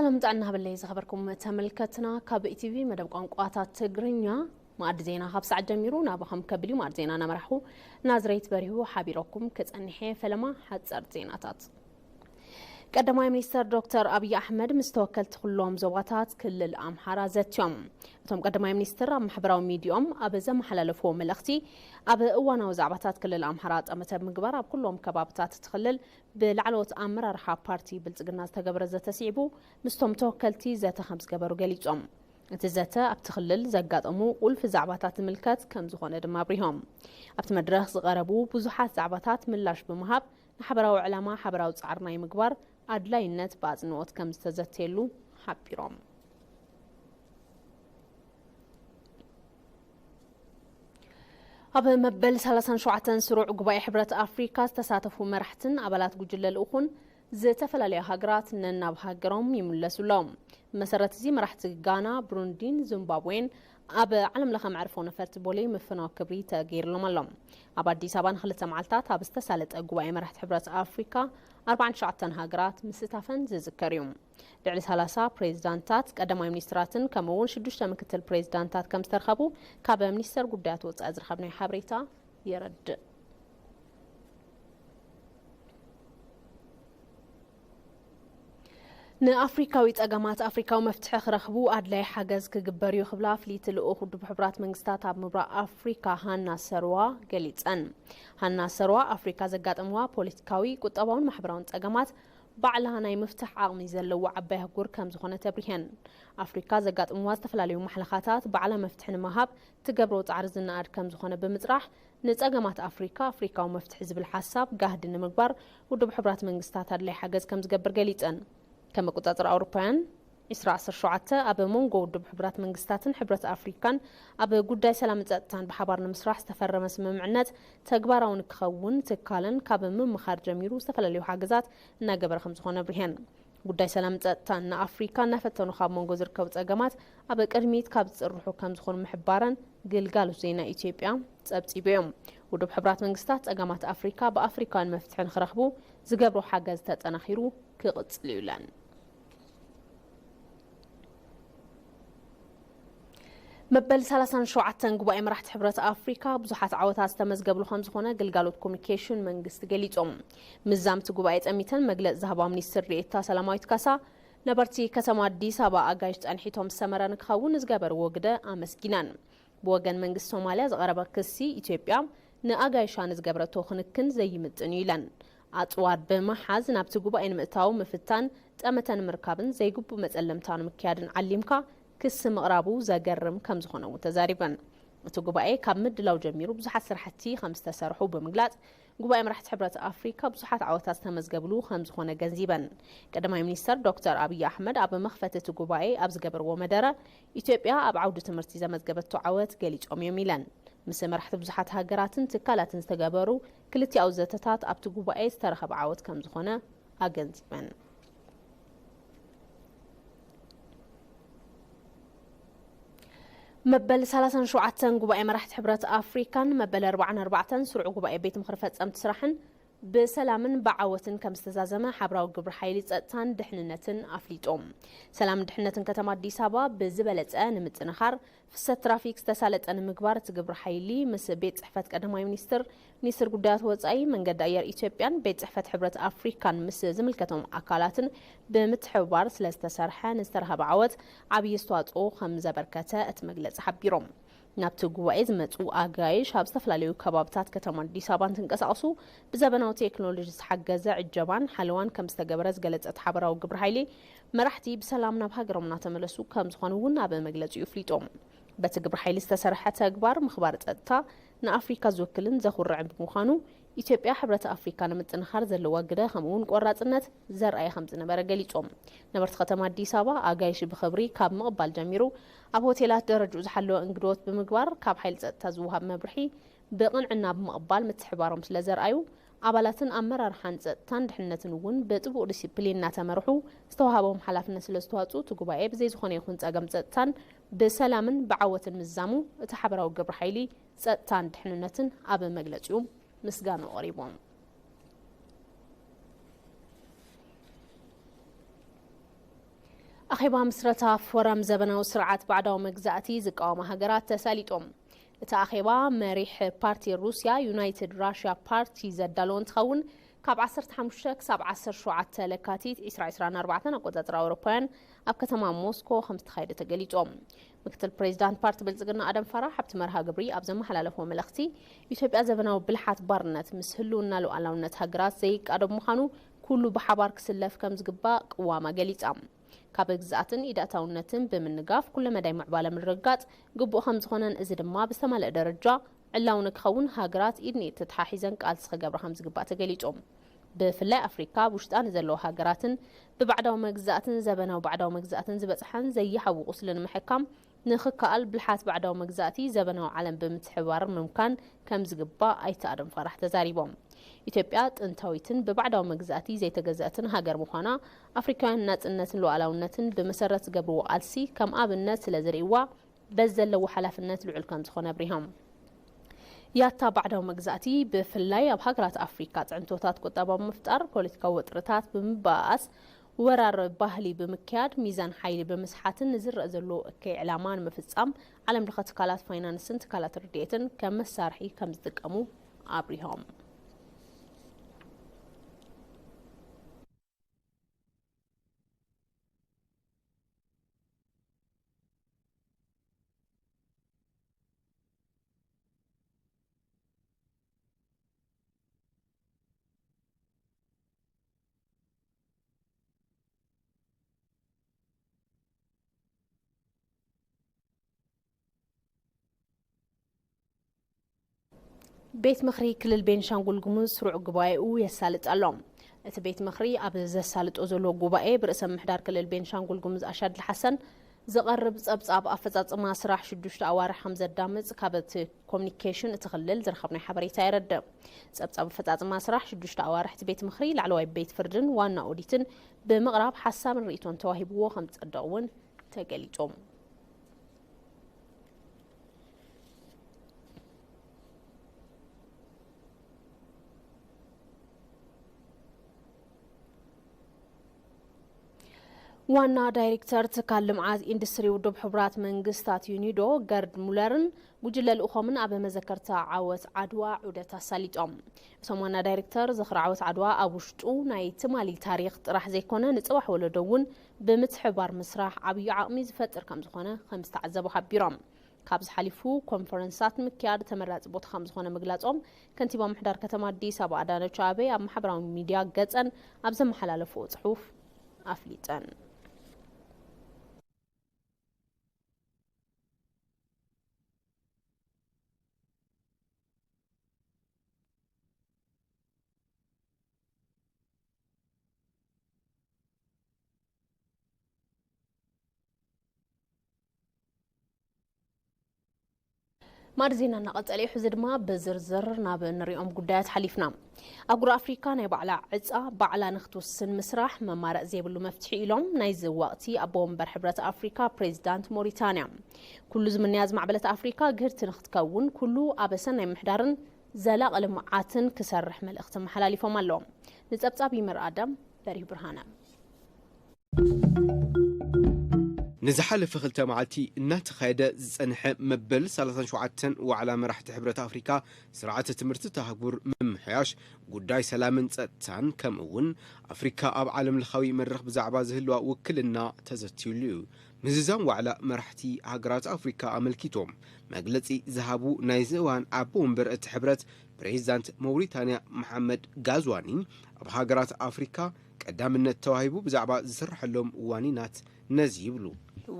ሰላም ጥዕና ሃበለይ ዝኸበርኩም ተመልከትና፣ ካብ ኢቲቪ መደብ ቋንቋታት ትግርኛ መኣዲ ዜና ካብ ሰዓት ጀሚሩ ናባኹም ከብል እዩ። መኣዲ ዜና እናመራሕኩ ናዝሬት በሪሁ ሓቢረኩም ክጸንሕ እየ። ፈለማ ሓጸርቲ ዜናታት። ቀዳማይ ሚኒስተር ዶክተር ኣብይ ኣሕመድ ምስ ተወከልቲ ኩሎም ዞባታት ክልል ኣምሓራ ዘትዮም። እቶም ቀዳማይ ሚኒስትር ኣብ ማሕበራዊ ሚዲያኦም ኣብ ዘመሓላለፍዎ መልእኽቲ፣ ኣብ እዋናዊ ዛዕባታት ክልል ኣምሓራ ጠመተ ብምግባር ኣብ ኩሎም ከባብታት እቲ ክልል ብላዕለዎት ኣመራርሓ ፓርቲ ብልጽግና ዝተገበረ ዘተ ስዒቡ ምስቶም ተወከልቲ ዘተ ከም ዝገበሩ ገሊጾም። እቲ ዘተ ኣብቲ ክልል ዘጋጠሙ ቁልፊ ዛዕባታት ዝምልከት ከም ዝኾነ ድማ ኣብሪሆም። ኣብቲ መድረኽ ዝቐረቡ ብዙሓት ዛዕባታት ምላሽ ብምሃብ ንሓበራዊ ዕላማ ሓበራዊ ጻዕሪ ናይ ምግባር ኣድላይነት ብኣጽንኦት ከም ዝተዘተየሉ ሓቢሮም። ኣብ መበል ሰላሳን ሸውዓተን ስሩዕ ጉባኤ ሕብረት ኣፍሪካ ዝተሳተፉ መራሕትን ኣባላት ጉጅለ ልኡኹን ዝተፈላለዩ ሃገራት ነናብ ሃገሮም ይምለሱ ኣለዉ። ብመሰረት እዚ መራሕቲ ጋና፣ ብሩንዲን ዚምባብዌን ኣብ ዓለም ለኸ መዕርፎ ነፈርቲ ቦሌ ምፍናው ክብሪ ተገይርሎም ኣሎ። ኣብ ኣዲስ ኣበባ ንክልተ መዓልታት ኣብ ዝተሳለጠ ጉባኤ መራሕቲ ሕብረት ኣፍሪካ ኣርባዓን ትሽዓተን ሃገራት ምስታፈን ዝዝከር እዩ። ልዕሊ ሰላሳ ፕሬዚዳንታት፣ ቀዳማይ ሚኒስትራትን ከምኡ እውን ሽዱሽተ ምክትል ፕሬዚዳንታት ከም ዝተረኸቡ ካብ ሚኒስቴር ጉዳያት ወፃኢ ዝረኸብናዮ ሓበሬታ የረድእ። ንኣፍሪካዊ ጸገማት ኣፍሪካዊ መፍትሒ ክረኽቡ ኣድላይ ሓገዝ ክግበር እዩ ክብላ ፍልይቲ ልኡኽ ውድብ ሕቡራት መንግስታት ኣብ ምብራቕ ኣፍሪካ ሃና ሰርዋ ገሊጸን። ሃና ሰርዋ ኣፍሪካ ዘጋጠምዋ ፖለቲካዊ፣ ቁጠባውን ማሕበራውን ጸገማት ባዕላ ናይ ምፍታሕ ዓቕሚ ዘለዎ ዓባይ ኣህጉር ከም ዝኾነት ኣብሪሀን። ኣፍሪካ ዘጋጥምዋ ዝተፈላለዩ ማሕለኻታት ባዕላ መፍትሒ ንምሃብ ትገብሮ ጻዕሪ ዝነኣድ ከም ዝኾነ ብምጽራሕ፣ ንጸገማት ኣፍሪካ ኣፍሪካዊ መፍትሒ ዝብል ሓሳብ ጋህዲ ንምግባር ውድብ ሕቡራት መንግስታት ኣድላይ ሓገዝ ከም ዝገብር ገሊጸን። ከም ኣቆጻጽራ ኣውሮፓውያን ዕስራ ዓሰርተ ሸውዓተ ኣብ መንጎ ውድብ ሕቡራት መንግስታትን ሕብረት ኣፍሪካን ኣብ ጉዳይ ሰላምን ጸጥታን ብሓባር ንምስራሕ ዝተፈረመ ስምምዕነት ተግባራዊ ንክኸውን ትካለን ካብ ምምኻር ጀሚሩ ዝተፈላለዩ ሓገዛት እናገበረ ከም ዝኾነ ኣብሪሀን። ጉዳይ ሰላም ጸጥታን ንኣፍሪካ እናፈተኑ ካብ መንጎ ዝርከቡ ጸገማት ኣብ ቅድሚት ካብ ዝጽርሑ ከም ዝኾኑ ምሕባረን ግልጋሎት ዜና ኢትዮጵያ ጸብጺቡ እዮም። ውድብ ሕቡራት መንግስታት ጸገማት ኣፍሪካ ብኣፍሪካውያን መፍትሒ ንክረኽቡ ዝገብሮ ሓገዝ ተጠናኺሩ ክቕጽል እዩ ኢለን። መበል ሰላሳን ሸውዓተን ጉባኤ መራሕቲ ሕብረት ኣፍሪካ ብዙሓት ዓወታት ዝተመዝገብሉ ከም ዝኾነ ግልጋሎት ኮሚኒኬሽን መንግስቲ ገሊጾም። ምዛምቲ ጉባኤ ጸሚተን መግለጽ ዝሃባ ሚኒስትር ዴኤታ ሰላማዊት ካሳ፣ ነበርቲ ከተማ ኣዲስ ኣበባ ኣጋይሽ ጸንሒቶም ሰመረ ንክኸውን ዝገበርዎ ግደ ኣመስጊነን። ብወገን መንግስቲ ሶማልያ ዝቐረበ ክሲ፣ ኢትዮጵያ ንኣጋይሻ ንዝገብረቶ ክንክን ዘይምጥን እዩ ኢለን። ኣጽዋር ብምሓዝ ናብቲ ጉባኤ ንምእታው ምፍታን፣ ጠመተ ንምርካብን ዘይግቡእ መጸለምታ ንምክያድን ዓሊምካ ክሲ ምቕራቡ ዘገርም ከም ዝኾነ እውን ተዛሪበን። እቲ ጉባኤ ካብ ምድላው ጀሚሩ ብዙሓት ስራሕቲ ከም ዝተሰርሑ ብምግላጽ፣ ጉባኤ መራሕቲ ሕብረት ኣፍሪካ ብዙሓት ዓወታት ዝተመዝገብሉ ከም ዝኾነ ገንዚበን። ቀዳማይ ሚኒስተር ዶክተር ኣብይ ኣሕመድ ኣብ መኽፈቲ እቲ ጉባኤ ኣብ ዝገበርዎ መደረ፣ ኢትዮጵያ ኣብ ዓውዲ ትምህርቲ ዘመዝገበቶ ዓወት ገሊጾም እዮም ኢለን። ምስ መራሕቲ ብዙሓት ሃገራትን ትካላትን ዝተገበሩ ክልቲኣዊ ዘተታት ኣብቲ ጉባኤ ዝተረኸበ ዓወት ከም ዝኾነ ኣገንዚበን። መበል ሰላሳን ሸውዓተን ጉባኤ መራሕቲ ሕብረት ኣፍሪካን መበል ኣርባዓን ኣርባዕተን ስሩዕ ጉባኤ ቤት ምኽሪ ፈጸምቲ ስራሕን ብሰላምን ብዓወትን ከም ዝተዛዘመ ሓበራዊ ግብሪ ሓይሊ ጸጥታን ድሕንነትን ኣፍሊጡ። ሰላምን ድሕነትን ከተማ ኣዲስ ኣበባ ብዝበለጸ ንምጥንኻር፣ ፍሰት ትራፊክ ዝተሳለጠ ንምግባር እቲ ግብሪ ሓይሊ ምስ ቤት ጽሕፈት ቀዳማይ ሚኒስትር፣ ሚኒስትር ጉዳያት ወጻኢ፣ መንገዲ ኣየር ኢትዮጵያን ቤት ጽሕፈት ሕብረት ኣፍሪካን ምስ ዝምልከቶም ኣካላትን ብምትሕብባር ስለ ዝተሰርሐ ንዝተረኸበ ዓወት ዓብዪ ኣስተዋጽኦ ከም ዘበርከተ እቲ መግለጺ ሓቢሮም። ናብቲ ጉባኤ ዝመጹ ኣጋይሽ ኣብ ዝተፈላለዩ ከባብታት ከተማ ኣዲስ ኣበባ እንትንቀሳቐሱ ብዘበናዊ ቴክኖሎጂ ዝተሓገዘ ዕጀባን ሓለዋን ከም ዝተገበረ ዝገለጸ እቲ ሓበራዊ ግብሪ ሓይሊ፣ መራሕቲ ብሰላም ናብ ሃገሮም እናተመለሱ ከም ዝኾኑ እውን ኣብ መግለጺኡ ኣፍሊጦም። በቲ ግብረ ሓይሊ ዝተሰርሐ ተግባር ምኽባር ጸጥታ ንኣፍሪካ ዝውክልን ዘኹርዕን ብምዃኑ፣ ኢትዮጵያ ሕብረት ኣፍሪካ ንምጥንኻር ዘለዋ ግደ ከምኡ እውን ቆራጽነት ዘርኣየ ከም ዝነበረ ገሊጾም። ነበርቲ ከተማ ኣዲስ ኣበባ ኣጋይሽ ብኽብሪ ካብ ምቕባል ጀሚሩ፣ ኣብ ሆቴላት ደረጅኡ ዝሓለወ እንግዶት ብምግባር፣ ካብ ሓይሊ ጸጥታ ዝወሃብ መብርሒ ብቕንዕና ብምቕባል ምትሕባሮም ስለ ዘርኣዩ፣ ኣባላትን ኣመራርሓን ጸጥታን ድሕነትን እውን ብጥቡቕ ዲሲፕሊን እናተመርሑ ዝተዋሃቦም ሓላፍነት ስለ ዝተዋፅኡ፣ እቲ ጉባኤ ብዘይ ዝኾነ ይኹን ጸገም ጸጥታን ብሰላምን ብዓወትን ምዛሙ እቲ ሓበራዊ ግብረ ሓይሊ ጸጥታን ድሕንነትን ኣብ መግለጺኡ ምስጋና ኣቕሪቦም። ኣኼባ ምስረታ ፎረም ዘበናዊ ስርዓት ባዕዳዊ መግዛእቲ ዝቃወማ ሃገራት ተሳሊጦም። እቲ ኣኼባ መሪሕ ፓርቲ ሩስያ ዩናይትድ ራሽያ ፓርቲ ዘዳለዎ እንትኸውን፣ ካብ ዓሰርተ ሓሙሽተ ክሳብ ዓሰርተ ሸውዓተ ለካቲት ዕስራ ዕስራን ኣርባዕተን ኣቆጻጽራ ኣውሮፓውያን ኣብ ከተማ ሞስኮ ከም ዝተኻየደ ተገሊጹ። ምክትል ፕሬዚዳንት ፓርቲ ብልጽግና ኣደም ፋራህ ኣብቲ መርሃ ግብሪ ኣብ ዘመሓላለፎ መልእኽቲ፣ ኢትዮጵያ ዘበናዊ ብልሓት ባርነት ምስ ህልውና ሉዓላውነት ሃገራት ዘይቃደም ምዃኑ ኩሉ ብሓባር ክስለፍ ከም ዝግባእ ቅዋማ ገሊጻ። ካብ ግዝኣትን ኢዳታውነትን ብምንጋፍ ኩለመዳይ ምዕባለ ምርግጋጽ ግቡእ ከም ዝኾነን፣ እዚ ድማ ብዝተማልአ ደረጃ ዕላዊ ንክኸውን ሃገራት ኢድ ንኢድ ተተሓሒዘን ቃልሲ ክገብራ ከም ዝግባእ ተገሊጹ። ብፍላይ ኣፍሪካ ኣብ ውሽጣ ንዘለዋ ሃገራትን ብባዕዳዊ መግዛእትን ዘበናዊ ባዕዳዊ መግዛእትን ዝበጽሐን ዘይሓዊ ቁስሊ ንምሕካም ንኽከኣል፣ ብልሓት ባዕዳዊ መግዛእቲ ዘበናዊ ዓለም ብምትሕብባር ምምካን ከም ዝግባእ ኣይተ ኣደም ፋራሕ ተዛሪቦም። ኢትዮጵያ ጥንታዊትን ብባዕዳዊ መግዛእቲ ዘይተገዘእትን ሃገር ምዃና፣ ኣፍሪካውያን ናጽነትን ሉዓላውነትን ብመሰረት ዝገብርዎ ቃልሲ ከም ኣብነት ስለ ዝርእይዋ፣ በዚ ዘለዎ ሓላፍነት ልዑል ከም ዝኾነ ኣብሪሆም። ያታ ባዕዳዊ መግዛእቲ ብፍላይ ኣብ ሃገራት ኣፍሪካ ጽዕንቶታት ቁጠባ ብምፍጣር፣ ፖለቲካዊ ወጥርታት ብምብኣስ፣ ወራር ባህሊ ብምክያድ፣ ሚዛን ሓይሊ ብምስሓትን ንዝረአ ዘሎ እከይ ዕላማ ንምፍጻም ዓለም ለኸ ትካላት ፋይናንስን ትካላት ረድኤትን ከም መሳርሒ ከም ዝጥቀሙ ኣብሪሆም። ቤት ምኽሪ ክልል ቤንሻንጉል ጉሙዝ ስሩዕ ጉባኤኡ የሳልጥ ኣሎ። እቲ ቤት ምኽሪ ኣብ ዘሳልጦ ዘሎ ጉባኤ፣ ብርእሰ ምምሕዳር ክልል ቤንሻንጉል ጉሙዝ ኣሻድሊ ሓሰን ዝቐርብ ጸብጻብ ኣፈጻጽማ ስራሕ ሽዱሽተ ኣዋርሕ ከም ዘዳምጽ ካብ እቲ ኮሚኒኬሽን እቲ ክልል ዝረኸብናዮ ሓበሬታ የረድእ። ጸብጻብ ኣፈጻጽማ ስራሕ ሽዱሽተ ኣዋርሕ እቲ ቤት ምኽሪ ላዕለዋይ ቤት ፍርድን ዋና ኦዲትን ብምቕራብ ሓሳብን ርእይቶን ተዋሂብዎ ከም ዝጸደቕ እውን ተገሊጹ። ዋና ዳይሬክተር ትካል ልምዓት ኢንዱስትሪ ውድብ ሕቡራት መንግስታት ዩኒዶ ገርድ ሙለርን ጉጅለ ልኡኾምን ኣብ መዘከርታ ዓወት ዓድዋ ዑደት ኣሳሊጦም። እቶም ዋና ዳይሬክተር ዝኽሪ ዓወት ዓድዋ ኣብ ውሽጡ ናይ ትማሊ ታሪኽ ጥራሕ ዘይኮነ ንፅባሕ ወለዶ እውን ብምትሕብባር ምስራሕ ዓብዪ ዓቕሚ ዝፈጥር ከም ዝኾነ ከም ዝተዓዘቡ ሓቢሮም። ካብዚ ሓሊፉ ኮንፈረንሳት ምክያድ ተመራፂ ቦታ ከም ዝኾነ ምግላፆም ከንቲባ ምሕዳር ከተማ ኣዲስ ኣበባ ኣዳነች ኣቤቤ ኣብ ማሕበራዊ ሚድያ ገፀን ኣብ ዘመሓላለፍኦ ፅሑፍ ኣፍሊጠን። ማዕድ ዜና እናቐጸለ እዩ። ሕዚ ድማ ብዝርዝር ናብ እንሪኦም ጉዳያት ሓሊፍና። ኣህጉር ኣፍሪካ ናይ ባዕላ ዕፃ ባዕላ ንክትውስን ምስራሕ መማረፂ ዘይብሉ መፍትሒ ኢሎም ናይዚ ወቕቲ ኣቦ ወንበር ሕብረት ኣፍሪካ ፕሬዚዳንት ሞሪታንያ። ኩሉ ዝምንያ ዝማዕበለት ኣፍሪካ ግህድቲ ንክትከውን ኩሉ ኣብ ሰናይ ምሕዳርን ዘላቒ ልምዓትን ክሰርሕ መልእኽቲ ኣመሓላሊፎም ኣለዉ። ንፀብፃብ ይመር ኣደም፣ በሪሁ ብርሃነ። ንዝሓለፈ ክልተ መዓልቲ እናተኻየደ ዝጸንሐ መበል ሰላሳን ሸውዓተን ዋዕላ መራሕቲ ሕብረት ኣፍሪካ ስርዓተ ትምህርቲ እታ ኣህጉር ምምሕያሽ፣ ጉዳይ ሰላምን ጸጥታን፣ ከምኡ እውን ኣፍሪካ ኣብ ዓለም ለኻዊ መድረኽ ብዛዕባ ዝህልዋ ውክልና ተዘትዩሉ እዩ። ምዝዛም ዋዕላ መራሕቲ ሃገራት ኣፍሪካ ኣመልኪቶም መግለጺ ዝሃቡ ናይዚ እዋን ኣቦ ወንበር እቲ ሕብረት ፕሬዚዳንት ሞሪታንያ መሓመድ ጋዝዋኒ፣ ኣብ ሃገራት ኣፍሪካ ቀዳምነት ተዋሂቡ ብዛዕባ ዝስረሐሎም ዋኒናት ነዚ ይብሉ።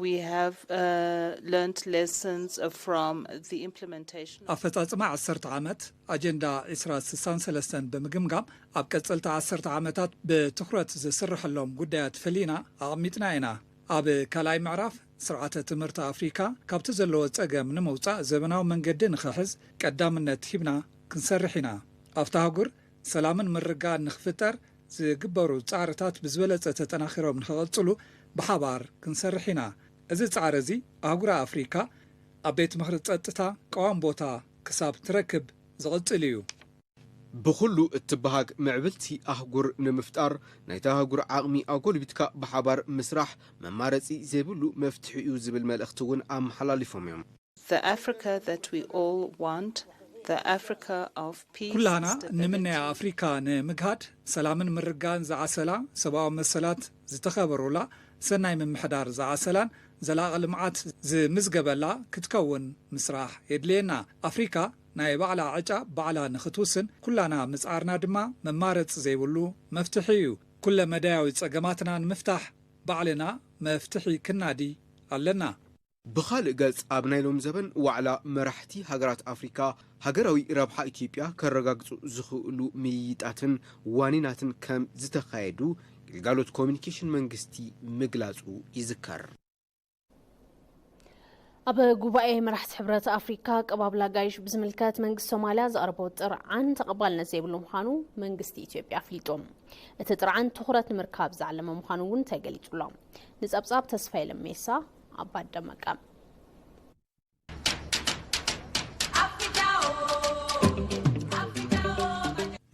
We have uh, learned lessons from the implementation. ኣፈጻጽማ ዓሰርተ ዓመት ኣጀንዳ ዕስራ ስሳን ሰለስተን ብምግምጋም ኣብ ቀጸልቲ ዓሰርተ ዓመታት ብትኹረት ዝስረሐሎም ጉዳያት ፈሊና ኣቐሚጥና ኢና። ኣብ ካልኣይ ምዕራፍ ስርዓተ ትምህርቲ ኣፍሪካ ካብቲ ዘለዎ ጸገም ንምውጻእ ዘበናዊ መንገዲ ንኽሕዝ ቀዳምነት ሂብና ክንሰርሕ ኢና። ኣብታ ኣህጉር ሰላምን ምርግጋእን ንኽፍጠር ዝግበሩ ጻዕርታት ብዝበለጸ ተጠናኺሮም ንኽቕጽሉ ብሓባር ክንሰርሕ ኢና። እዚ ጻዕሪ እዚ ኣህጉር ኣፍሪካ ኣብ ቤት ምኽሪ ጸጥታ ቀዋሚ ቦታ ክሳብ ትረክብ ዝቕጽል እዩ። ብኹሉ እትበሃግ ምዕብልቲ ኣህጉር ንምፍጣር፣ ናይታ ኣህጉር ዓቕሚ ኣጎልቢትካ ብሓባር ምስራሕ መማረጺ ዘይብሉ መፍትሒ እዩ ዝብል መልእኽቲ እውን ኣመሓላሊፎም እዮም። The Africa that we all want, the Africa of peace, ኩላህና stability. ንምናያ ኣፍሪካ ንምግሃድ፣ ሰላምን ምርጋን ዝዓሰላ፣ ሰብኣዊ መሰላት ዝተኸበሩላ፣ ሰናይ ምምሕዳር ዝዓሰላን ዘላቒ ልምዓት ዝምዝገበላ ክትከውን ምስራሕ የድልየና። ኣፍሪካ ናይ ባዕላ ዕጫ ባዕላ ንክትውስን ኩላና ምጽዓርና ድማ መማረፂ ዘይብሉ መፍትሒ እዩ። ኩለ መዳያዊ ፀገማትና ንምፍታሕ ባዕልና መፍትሒ ክናዲ ኣለና። ብኻልእ ገጽ፣ ኣብ ናይ ሎም ዘበን ዋዕላ፣ መራሕቲ ሃገራት ኣፍሪካ ሃገራዊ ረብሓ ኢትዮጵያ ከረጋግጹ ዝኽእሉ ምይይጣትን ዋኒናትን ከም ዝተኻየዱ ግልጋሎት ኮሚኒኬሽን መንግስቲ ምግላጹ ይዝከር። ኣብ ጉባኤ መራሕቲ ሕብረት ኣፍሪካ ኣቀባብላ ጋይሽ ብዝምልከት መንግስቲ ሶማልያ ዘቕረቦ ጥርዓን ተቐባልነት ዘይብሉ ምዃኑ መንግስቲ ኢትዮጵያ ኣፍሊጡ። እቲ ጥርዓን ትኹረት ንምርካብ ዝዓለመ ምዃኑ እውን ተገሊጹ ኣሎ። ንጸብጻብ ተስፋዬ ለሜሳ ኣባደመቀ።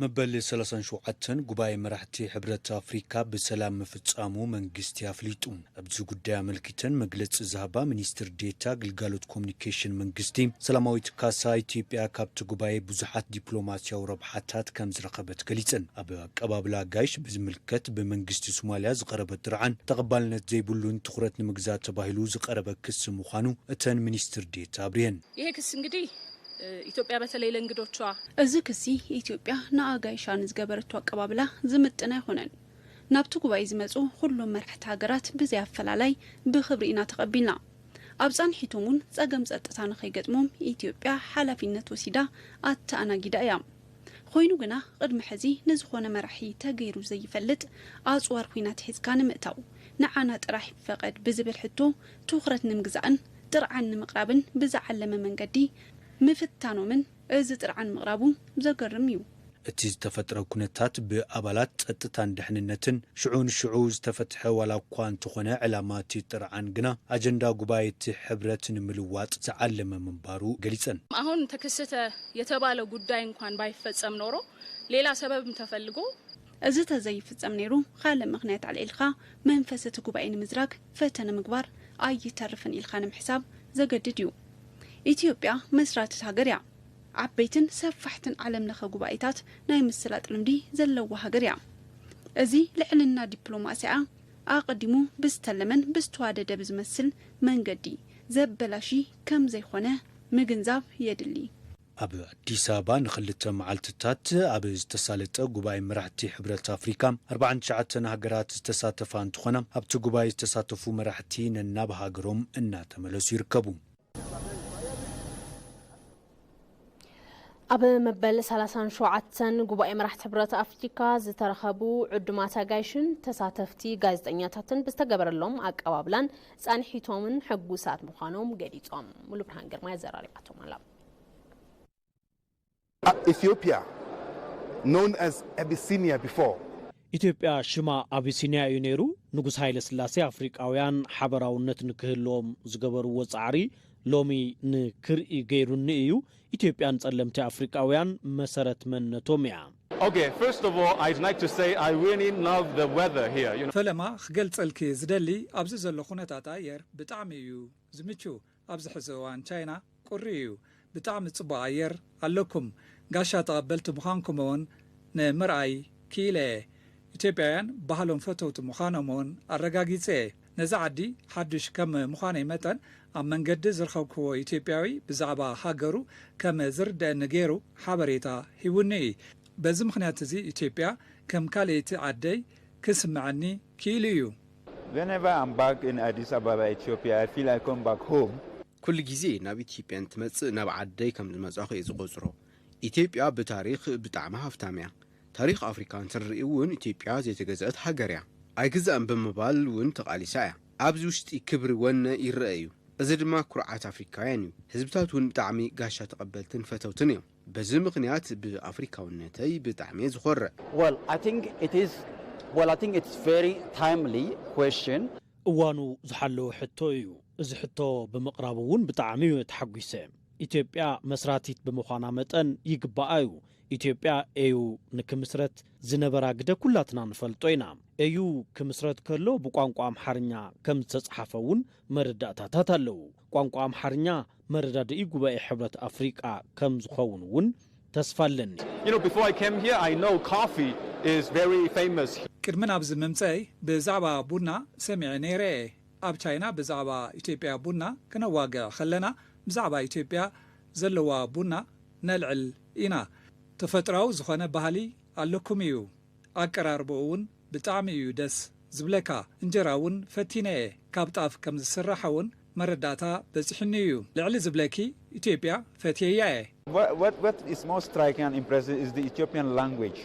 መበል ሰላሳን ሸውዓተን ጉባኤ መራሕቲ ሕብረት ኣፍሪካ ብሰላም ምፍጻሙ መንግስቲ ኣፍሊጡ። ኣብዚ ጉዳይ ኣመልኪተን መግለጺ ዝሃባ ሚኒስትር ዴታ ግልጋሎት ኮሚኒኬሽን መንግስቲ ሰላማዊት ካሳ፣ ኢትዮጵያ ካብቲ ጉባኤ ብዙሓት ዲፕሎማሲያዊ ረብሓታት ከም ዝረኸበት ገሊጸን። ኣብ ኣቀባብላ ጋይሽ ብዝምልከት ብመንግስቲ ሶማልያ ዝቐረበ ጥርዓን ተቐባልነት ዘይብሉን ትኹረት ንምግዛእ ተባሂሉ ዝቐረበ ክሲ ምዃኑ እተን ሚኒስትር ዴታ ኣብሪሀን። ይሄ ክስ እንግዲህ ኢትዮጵያ በተለይ ለእንግዶቿ እዚ ክሲ ኢትዮጵያ ንኣጋይሻ ንዝገበረቶ ኣቀባብላ ዝምጥን ኣይኮነን። ናብቲ ጉባኤ ዝመጹ ኩሎም መራሕቲ ሃገራት ብዘይ ኣፈላላይ ብኽብሪ ኢና ተቐቢልና። ኣብ ጻንሒቶም እውን ጸገም ጸጥታ ንኸይገጥሞም ኢትዮጵያ ሓላፊነት ወሲዳ ኣተኣናጊዳ እያ። ኮይኑ ግና ቅድሚ ሕዚ ንዝኾነ መራሒ ተገይሩ ዘይፈልጥ ኣጽዋር ኲናት ሒዝካ ንምእታው ንዓና ጥራሕ ይፈቐድ ብዝብል ሕቶ ትኹረት ንምግዛእን ጥርዓን ንምቕራብን ብዝዓለመ መንገዲ ምፍታኖምን እዚ ጥርዓን ምቕራቡ ዘገርም እዩ። እቲ ዝተፈጥረ ኩነታት ብኣባላት ጸጥታን ድሕንነትን ሽዑ ንሽዑ ዝተፈትሐ ዋላ እኳ እንተኾነ ዕላማ እቲ ጥርዓን ግና ኣጀንዳ ጉባኤ እቲ ሕብረት ንምልዋጥ ዝዓለመ ምንባሩ ገሊጸን። አሁን ተከሰተ የተባለ ጉዳይ እንኳን ባይፈጸም ኖሮ ሌላ ሰበብም ተፈልጎ እዚ ተዘይፍጸም ነይሩ ካልእ ምኽንያት ኣልዒልካ መንፈስ እቲ ጉባኤ ንምዝራግ ፈተነ ምግባር ኣይተርፍን ኢልካ ንምሕሳብ ዘገድድ እዩ። ኢትዮጵያ መስራትት ሃገር እያ። ዓበይትን ሰፋሕትን ዓለም ለኸ ጉባኤታት ናይ ምስላጥ ልምዲ ዘለዋ ሃገር እያ። እዚ ልዕልና ዲፕሎማሲኣ ኣቐዲሙ ብዝተለመን ብዝተዋደደ ብዝመስል መንገዲ ዘበላሺ ከም ዘይኾነ ምግንዛብ የድሊ። ኣብ ኣዲስ ኣበባ ንክልተ መዓልትታት ኣብ ዝተሳለጠ ጉባኤ መራሕቲ ሕብረት ኣፍሪካ ኣርባዓን ትሽዓተን ሃገራት ዝተሳተፋ እንትኾና ኣብቲ ጉባኤ ዝተሳተፉ መራሕቲ ነናብ ሃገሮም እናተመለሱ ይርከቡ። ኣብ መበል ሰላሳን ሸውዓተን ጉባኤ መራሕቲ ሕብረት ኣፍሪካ ዝተረኸቡ ዕዱማት ኣጋይሽን ተሳተፍቲ ጋዜጠኛታትን ብዝተገበረሎም ኣቀባብላን ጻንሒቶምን ሕጉሳት ምዃኖም ገሊጾም። ሙሉ ብርሃን ግርማ የዘራሪባቶም ኣላ። Ethiopia, known as Abyssinia before. ኢትዮጵያ ሽማ ኣቢሲንያ እዩ ነይሩ። ንጉስ ሃይለ ስላሴ ኣፍሪቃውያን ሓበራውነት ንክህልዎም ዝገበርዎ ጻዕሪ ሎሚ ንክርኢ ገይሩኒ እዩ። ኢትዮጵያ ንጸለምቲ ኣፍሪቃውያን መሰረት መንነቶም እያ። Okay, first of all, I'd like to say I really love the weather here. You know. ፈለማ ክገልጸልኪ ዝደሊ ኣብዚ ዘሎ ኩነታት ኣየር ብጣዕሚ እዩ ዝምቹ። ኣብዚ ሕዚ እዋን ቻይና ቁሪ እዩ። ብጣዕሚ ጽቡቕ ኣየር ኣለኩም። ጋሻ ተቐበልቲ ምዃንኩም እውን ንምርኣይ ክኢለ እየ። ኢትዮጵያውያን ባህሎም ፈተውቲ ምዃኖም እውን ኣረጋጊጸ እየ። ነዛ ዓዲ ሓዱሽ ከም ምዃነይ መጠን ኣብ መንገዲ ዝረኸብክዎ ኢትዮጵያዊ ብዛዕባ ሃገሩ ከም ዝርደአኒ ገይሩ ሓበሬታ ሂቡኒ እዩ። በዚ ምኽንያት እዚ ኢትዮጵያ ከም ካልኣይቲ ዓደይ ክስምዐኒ ክኢሉ እዩ። Whenever I'm back in Addis Ababa, Ethiopia, I feel I come back home. ኩሉ ግዜ ናብ ኢትዮጵያ እንትመጽእ ናብ ዓደይ ከም ዝመጻኹ እየ ዝቖጽሮ። ኢትዮጵያ ብታሪኽ ብጣዕሚ ሃፍታም እያ። ታሪኽ ኣፍሪካ እንትንርኢ እውን ኢትዮጵያ ዘይተገዝአት ሃገር እያ። ኣይግዛእን ብምባል እውን ተቓሊሳ እያ። ኣብዚ ውሽጢ ክብሪ ወነ ይረአ እዩ። እዚ ድማ ኩርዓት ኣፍሪካውያን እዩ። ህዝብታት እውን ብጣዕሚ ጋሻ ተቐበልትን ፈተውትን እዮም። በዚ ምኽንያት ብኣፍሪካውነተይ ብጣዕሚ እየ ዝኾርዕ። Well, I think it is, well, I think it's very timely question. እዋኑ ዝሓለወ ሕቶ እዩ። እዚ ሕቶ ብምቕራቡ እውን ብጣዕሚ እዩ ተሓጒሰ። ኢትዮጵያ መስራቲት ብምዃና መጠን ይግባኣ እዩ። ኢትዮጵያ ኤዩ ንክምስረት ዝነበራ ግደ ኩላትና ንፈልጦ ኢና። ኤዩ ክምስረት ከሎ ብቋንቋ ኣምሓርኛ ከም ዝተጽሓፈ እውን መረዳእታታት ኣለዉ። ቋንቋ ኣምሓርኛ መረዳድኢ ጉባኤ ሕብረት ኣፍሪቃ ከም ዝኸውን እውን ተስፋ ኣለኒ። You know, before I came here, I know coffee is very famous. ቅድሚ ናብዚ ምምፀይ ብዛዕባ ቡና ሰሚዐ ነይረ እየ። ኣብ ቻይና ብዛዕባ ኢትዮጵያ ቡና ክነዋግዕ ከለና ብዛዕባ ኢትዮጵያ ዘለዋ ቡና ነልዕል ኢና። ተፈጥራዊ ዝኾነ ባህሊ ኣለኩም እዩ። ኣቀራርባኡ እውን ብጣዕሚ እዩ ደስ ዝብለካ። እንጀራ እውን ፈቲነ እየ። ካብ ጣፍ ከም ዝስራሕ እውን መረዳእታ በፂሑኒ እዩ። ልዕሊ ዝብለኪ ኢትዮጵያ ፈትየያ እየ። What, what, what is most striking and impressive is the Ethiopian language.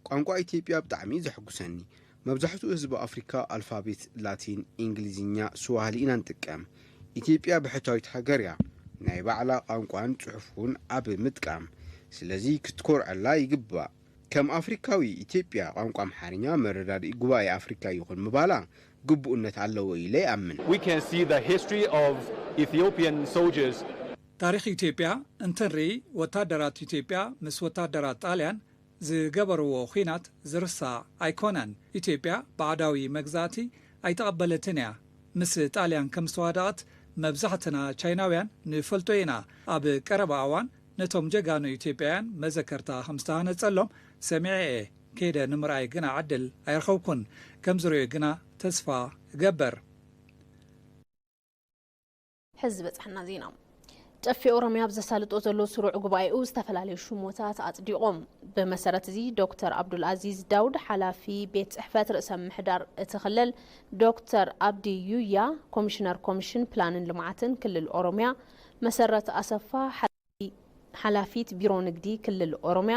ቋንቋ ኢትዮጵያ ብጣዕሚ እዩ ዘሐጉሰኒ። መብዛሕትኡ ህዝቢ ኣፍሪካ ኣልፋቤት ላቲን፣ እንግሊዝኛ፣ ስዋህሊ ኢና ንጥቀም። ኢትዮጵያ ብሕታዊት ሃገር እያ። ናይ ባዕላ ቋንቋን ፅሑፍን ኣብ ምጥቃም። ስለዚ ክትኮርዐላ ይግባእ። ከም ኣፍሪካዊ ኢትዮጵያ ቋንቋ ኣምሓርኛ መረዳድኢ ጉባኤ ኣፍሪካ ይኹን ምባላ ግቡእነት ኣለዎ ኢለ ይኣምን። We can see the history of Ethiopian soldiers. ታሪኽ ኢትዮጵያ እንትንርኢ ወታደራት ኢትዮጵያ ምስ ወታደራት ጣልያን ዝገበርዎ ኹናት ዝርሳዕ ኣይኮነን። ኢትዮጵያ ባዕዳዊ መግዛእቲ ኣይተቐበለትን እያ። ምስ ጣልያን ከም ዝተዋደቐት መብዛሕትና ቻይናውያን ንፈልጦ ኢና። ኣብ ቀረባ እዋን ነቶም ጀጋኑ ኢትዮጵያውያን መዘከርታ ከም ዝተሃነጸሎም ሰሚዐ እየ። ከይደ ንምርኣይ ግና ዕድል ኣይረኸብኩን። ከም ዝርእዮ ግና ተስፋ እገብር። ሕዚ ዝበፅሐና ዜና። ጨፌ ኦሮሚያ ኣብ ዘሳልጦ ዘሎ ስሩዕ ጉባኤኡ ዝተፈላለዩ ሽሞታት ኣፅዲቖም። ብመሰረት እዚ ዶክተር ኣብዱል ኣዚዝ ዳውድ ሓላፊ ቤት ፅሕፈት ርእሰ ምሕዳር እቲ ክልል፣ ዶክተር ኣብዲ ዩያ ኮሚሽነር ኮሚሽን ፕላንን ልምዓትን ክልል ኦሮሚያ፣ መሰረት ኣሰፋ ሓላፊት ቢሮ ንግዲ ክልል ኦሮሚያ፣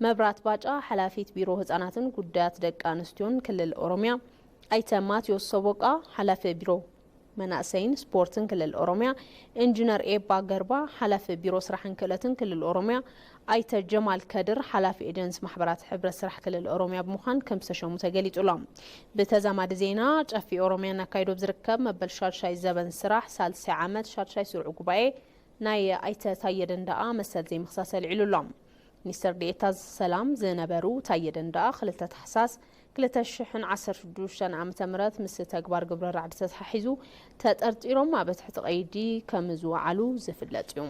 መብራት ባጫ ሓላፊት ቢሮ ህፃናትን ጉዳያት ደቂ ኣንስትዮን ክልል ኦሮሚያ፣ ኣይተ ማቴዎስ ሰቦቃ ሓላፊ ቢሮ መናእሰይን ስፖርትን ክልል ኦሮሚያ፣ ኢንጂነር ኤባ ገርባ ሓላፊ ቢሮ ስራሕን ክእለትን ክልል ኦሮሚያ፣ ኣይተ ጀማል ከድር ሓላፊ ኤጀንሲ ማሕበራት ሕብረት ስራሕ ክልል ኦሮሚያ ብምዃን ከም ዝተሸሙ ተገሊጹ ኣሎ። ብተዛማዲ ዜና፣ ጨፌ ኦሮሚያ እናካየዶ ብዝርከብ መበል ሻድሻይ ዘበን ስራሕ ሳልሳይ ዓመት ሻድሻይ ስሩዕ ጉባኤ ናይ ኣይተ ታየ ደንደኣ መሰል ዘይምኽሳስ ኣልዒሉ ኣሎ። ሚኒስተር ዴኤታ ሰላም ዝነበሩ ታየ ደንደኣ ክልተ ታሕሳስ ክልተ ሽሕን ዓሰርተ ሽዱሽተን ዓመተ ምህረት ምስ ተግባር ግብረ ራዕዲ ተተሓሒዙ ተጠርጢሮም ኣብ ትሕቲ ቀይዲ ከም ዝወዓሉ ዝፍለጥ እዩ።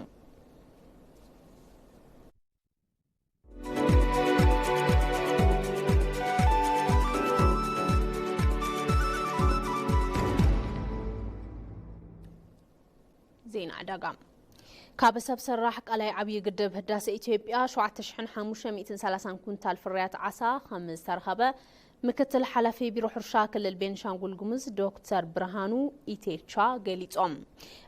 ዜና ዕዳጋ። ካብ ሰብ ሰራሕ ቀላይ ዓብዪ ግድብ ህዳሰ ኢትዮጵያ ሸውዓተ ሽሕን ሓሙሽተ ሚእትን ሰላሳን ኩንታል ፍርያት ዓሳ ከም ዝተረኸበ ምክትል ሓላፊ ቢሮ ሕርሻ ክልል ቤንሻንጉል ጉሙዝ ዶክተር ብርሃኑ ኢቴቻ ገሊጾም።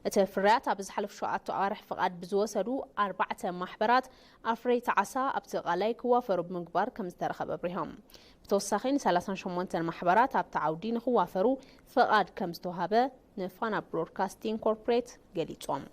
እቲ ፍርያት ኣብ ዝሓለፉ ሸውዓተ ኣዋርሕ ፍቓድ ብዝወሰዱ ኣርባዕተ ማሕበራት ኣፍረይቲ ዓሳ ኣብቲ ቀላይ ክዋፈሩ ብምግባር ከም ዝተረኸበ ኣብሪሆም። ብተወሳኺ ን ሰላሳን ሸሞንተን ማሕበራት ኣብቲ ዓውዲ ንክዋፈሩ ፍቓድ ከም ዝተዋሃበ ንፋና ብሮድካስቲንግ ኮርፖሬት ገሊጾም።